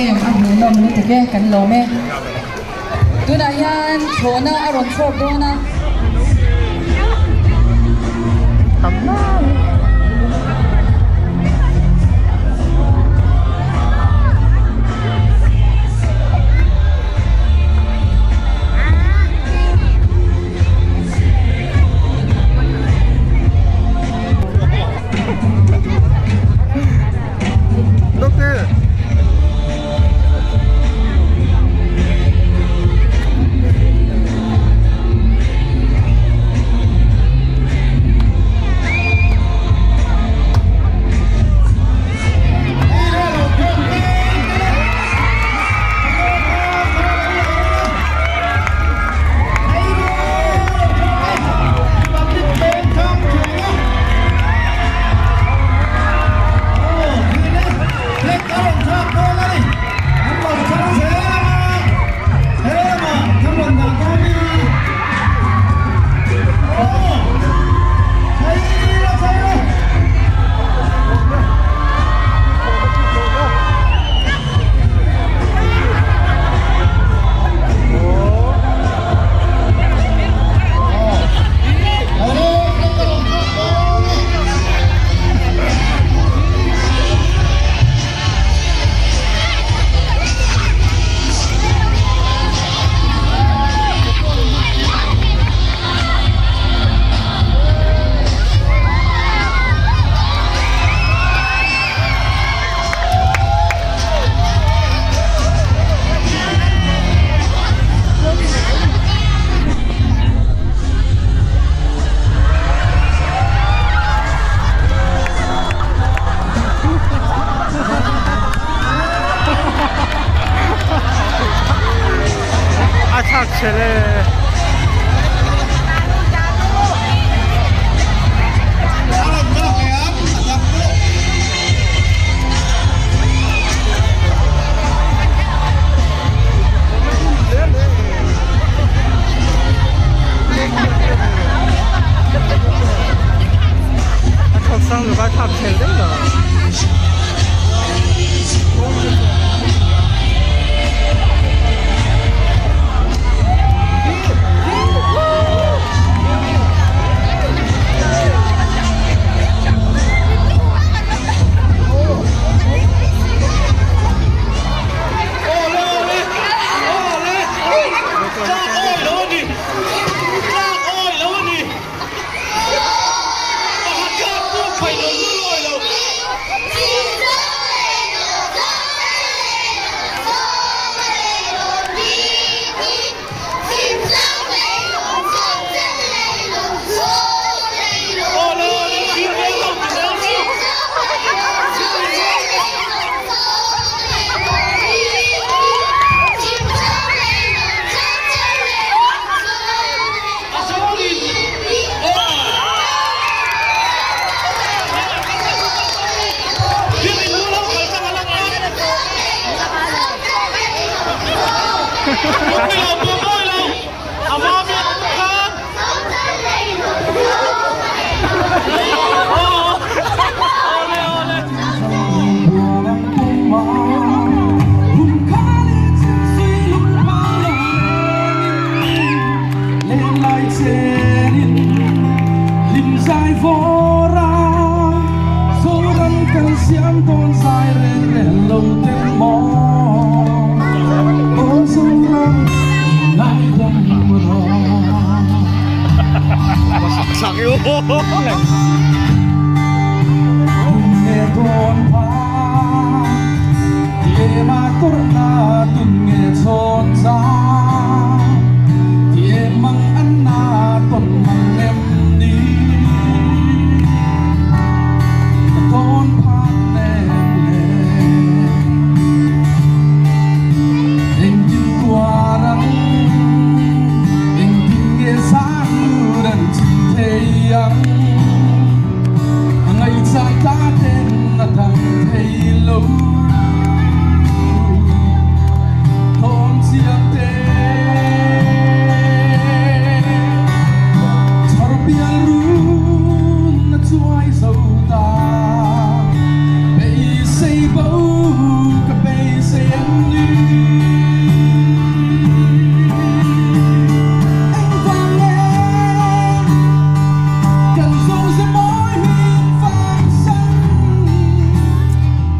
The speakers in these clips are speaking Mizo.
em, a hmuhnawm lutuk e, kan lawm e. Tunah hian thlawhna a rawn thlawk dawn a. A thlak chhe le. A thawk sang luka thlak chhel daih lo. beisei an ni. Engvang nge kan zo ze mawi min fangsan khuanun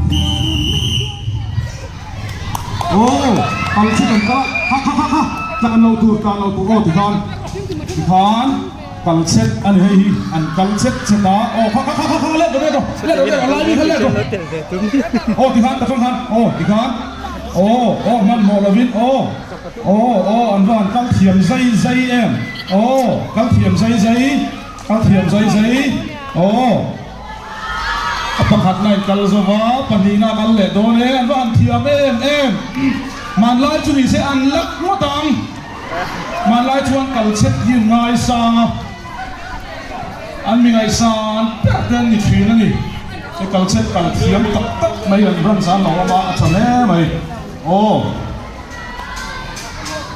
min hruai. Aw, kal chu kan kal a, kha kha kha kha, tlan lo tur, tlan lo tur aw tikhan, tikhan kal chet a ni hei hi, an kal chet chet a, aw kha kha kha kha kha let rawh let rawh, let rawh let rawh lai mi kha let rawh, aw tikhan ka chuan khan, aw tikhan, aw aw hmanhmawh lovin aw, aw aw an va han kal thiam zai zai em, aw kal thiam zai zai, kal thiam zai zai, aw. A pakhatna in kal zo va, pahnihna a kal leh dawn e, an va han thiam em em. Hmanlai chu ni se an lak ngawt ang. Hmanlai chuan kal chhet hi an ngaisang a, an mi ngaihsan ber te an ni thin a ni. He kal chhet kal thiam tak tak mai an ran zan lo awm a, a tha hle mai. Aw.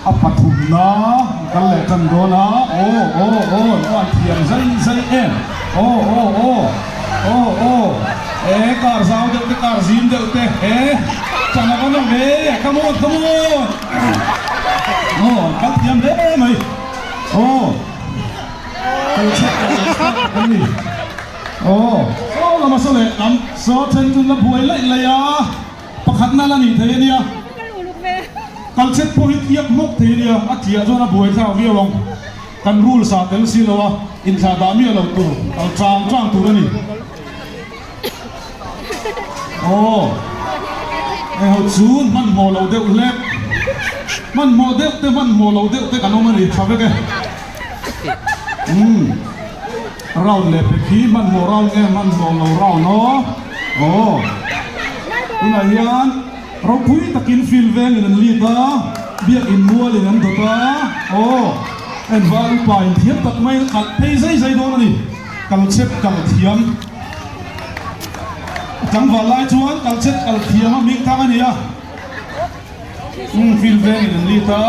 A pathumna an kal leh tan dawn a, aw aw aw an va han thiam zai zai em, aw aw aw aw aw e kar zau deuh te kar zim deuh te e chan a va nawm ve come on come on aw an kal thiam hle mai aw kal chhak kal chhak an ni aw saw lama saw leh lam saw then chu la buai laih laih a. Pakhatna la nih thei a nia. Kalchhet pawh hi tliak hmawk thei a nia, a tliah chuan a buai thlak viau ang. Kan rules ah tel si lo a, inthlah dah miah lo tur, kal chang chang tur a ni. Aw, hei ho chu hmanhmawh lo deuh hlek, hmanhmawh deuh te hmanhmawh lo deuh te kan awm a ni, tha vek e. Umm, round leh pek hi hmanhmawh round nge hmanhmawh lo round aw. Aw, tunah hian ropui takin field vengin an lead a, biakin mualin an dawt a, aw, en val upa in thiam tak mai kalh phei zai zai dawn a ni, kal chep kal thiam tlangval lai chuan kal chep kal thiam a hming thang a ni a, umm field vengin an lead a,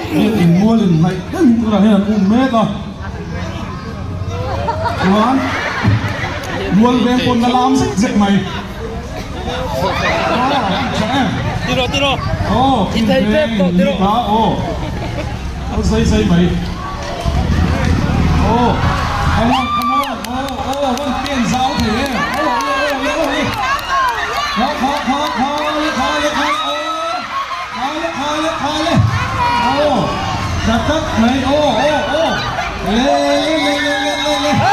biakin mualin hnaih deuhin tunah hian an um mek a, chuan. Mual veng pawn la lam zek zek mai. Tha em? Tiro tiro. Aw, I thei pek tawh tiro. Aw. Aw zai zai mai. Aw. Come on, come on. Aw, aw, van pen zau thei em. Aw, aw, aw, aw, aw. Kha kha kha kha le kha le kha aw. Kha le kha le kha le. Aw. Tha tak mai. Aw, aw, aw. Le le le le le le le.